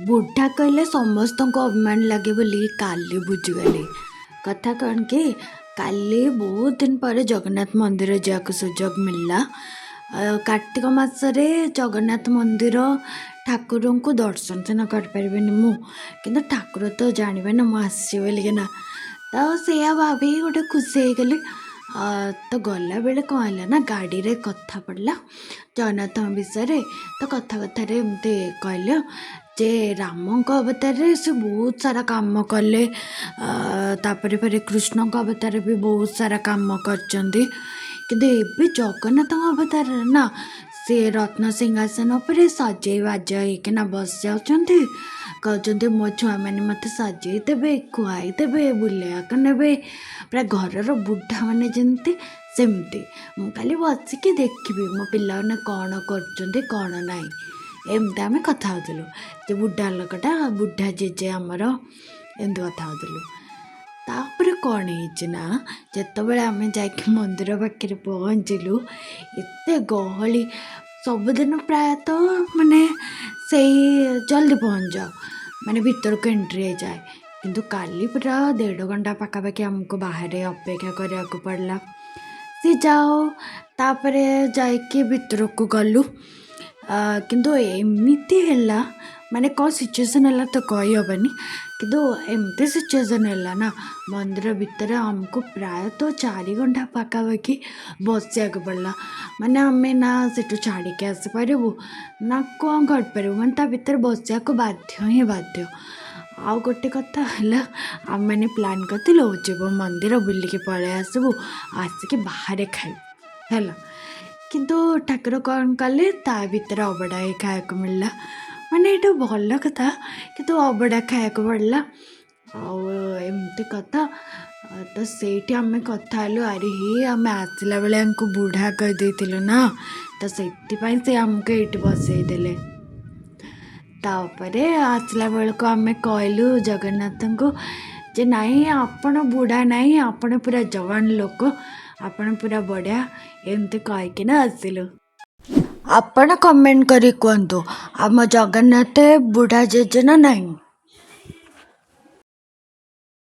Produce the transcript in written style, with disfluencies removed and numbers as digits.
ବୁଢ଼ା କହିଲେ ସମସ୍ତଙ୍କୁ ଅଭିମାନ ଲାଗେ ବୋଲି କାଲି ବୁଝିଗଲି। କଥା କ'ଣ କି, କାଲି ବହୁତ ଦିନ ପରେ ଜଗନ୍ନାଥ ମନ୍ଦିର ଯିବାକୁ ସୁଯୋଗ ମିଳିଲା। କାର୍ତ୍ତିକ ମାସରେ ଜଗନ୍ନାଥ ମନ୍ଦିର ଠାକୁରଙ୍କୁ ଦର୍ଶନ ସିନା କରିପାରିବିନି ମୁଁ, କିନ୍ତୁ ଠାକୁର ତ ଜାଣିବେ ନା ମୁଁ ଆସିଛି ବୋଲିକିନା। ତ ସେଇଆ ଭାବିକି ଗୋଟେ ଖୁସି ହେଇଗଲି। ତ ଗଲାବେଳେ କ'ଣ ହେଲା ନା, ଗାଡ଼ିରେ କଥା ପଡ଼ିଲା ଜଗନ୍ନାଥଙ୍କ ବିଷୟରେ। ତ କଥା କଥାରେ ଏମିତି କହିଲେ ଯେ ରାମଙ୍କ ଅବତାରରେ ସେ ବହୁତ ସାରା କାମ କଲେ, ତାପରେ ପରେ କୃଷ୍ଣଙ୍କ ଅବତାରରେ ବି ବହୁତ ସାରା କାମ କରିଛନ୍ତି, କିନ୍ତୁ ଏବେ ଜଗନ୍ନାଥଙ୍କ ଅବତାରରେ ନା ସେ ରତ୍ନ ସିଂହାସନ ଉପରେ ସଜେଇ ବାଜ ହେଇକିନା ବସିଯାଉଛନ୍ତି। କହୁଛନ୍ତି, ମୋ ଛୁଆମାନେ ମୋତେ ସଜେଇ ଦେବେ, ଖୁଆଇ ଦେବେ, ବୁଲେଇବାକୁ ନେବେ, ପୁରା ଘରର ବୁଢ଼ାମାନେ ଯେମିତି ସେମିତି। ମୁଁ ଖାଲି ବସିକି ଦେଖିବି ମୋ ପିଲାମାନେ କ'ଣ କରୁଛନ୍ତି କ'ଣ ନାହିଁ। ଏମିତି ଆମେ କଥା ହେଉଥିଲୁ ଯେ ବୁଢ଼ା ଲୋକଟା, ବୁଢ଼ା ଜେଜେ ଆମର, ଏମିତି କଥା ହେଉଥିଲୁ। ତାପରେ କ'ଣ ହେଇଛି ନା, ଯେତେବେଳେ ଆମେ ଯାଇକି ମନ୍ଦିର ପାଖରେ ପହଞ୍ଚିଲୁ, ଏତେ ଗହଳି। ସବୁଦିନ ପ୍ରାୟତଃ ମାନେ ସେଇ ଜଲ୍ଦି ପହଞ୍ଚିଯାଉ, ମାନେ ଭିତରକୁ ଏଣ୍ଟ୍ରି ହେଇଯାଏ, କିନ୍ତୁ କାଲି ପୁରା ଦେଢ଼ ଘଣ୍ଟା ପାଖାପାଖି ଆମକୁ ବାହାରେ ଅପେକ୍ଷା କରିବାକୁ ପଡ଼ିଲା। ସେ ଯାଉ, ତାପରେ ଯାଇକି ଭିତରକୁ ଗଲୁ। କିନ୍ତୁ ଏମିତି ହେଲା, ମାନେ କ'ଣ ସିଚୁଏସନ୍ ହେଲା ତ କହିହେବନି, କିନ୍ତୁ ଏମିତି ସିଚୁଏସନ୍ ହେଲା ନା, ମନ୍ଦିର ଭିତରେ ଆମକୁ ପ୍ରାୟତଃ 4 ଘଣ୍ଟା ପାଖାପାଖି ବସିବାକୁ ପଡ଼ିଲା। ମାନେ ଆମେ ନା ସେଠୁ ଛାଡ଼ିକି ଆସିପାରିବୁ ନା କ'ଣ କରିପାରିବୁ, ମାନେ ତା ଭିତରେ ବସିବାକୁ ବାଧ୍ୟ ହିଁ ବାଧ୍ୟ। ଆଉ ଗୋଟେ କଥା ହେଲା, ଆମେମାନେ ପ୍ଲାନ୍ କରିଥିଲୁ ଯିବୁ ମନ୍ଦିର ବୁଲିକି ପଳେଇ ଆସିବୁ, ଆସିକି ବାହାରେ ଖାଇବୁ, ହେଲା। କିନ୍ତୁ ଠାକୁର କ'ଣ କଲେ, ତା ଭିତରେ ଅବଢ଼ା ହିଁ ଖାଇବାକୁ ମିଳିଲା। ମାନେ ଏଇଟା ଭଲ କଥା, କିନ୍ତୁ ଅବଢ଼ା ଖାଇବାକୁ ପଡ଼ିଲା। ଆଉ ଏମିତି କଥା ତ ସେଇଠି ଆମେ କଥା ହେଲୁ, ଆରେ ହେ, ଆମେ ଆସିଲା ବେଳେ ୟାଙ୍କୁ ବୁଢ଼ା କହିଦେଇଥିଲୁ ନା, ତ ସେଥିପାଇଁ ସେ ଆମକୁ ଏଇଠି ବସେଇ ଦେଲେ। ତାପରେ ଆସିଲା ବେଳକୁ ଆମେ କହିଲୁ ଜଗନ୍ନାଥଙ୍କୁ ଯେ ନାଇଁ, ଆପଣ ବୁଢ଼ା ନାହିଁ, ଆପଣ ପୁରା ଯବାନ ଲୋକ, ଆପଣ ପୁରା ବଢ଼ିଆ, ଏମିତି କହିକିନା ଆସିଲୁ। ଆପଣ କମେଣ୍ଟ କରି କୁହନ୍ତୁ, ଆମ ଜଗନ୍ନାଥ ବୁଢ଼ା ଜେଜେ ନା ନାହିଁ?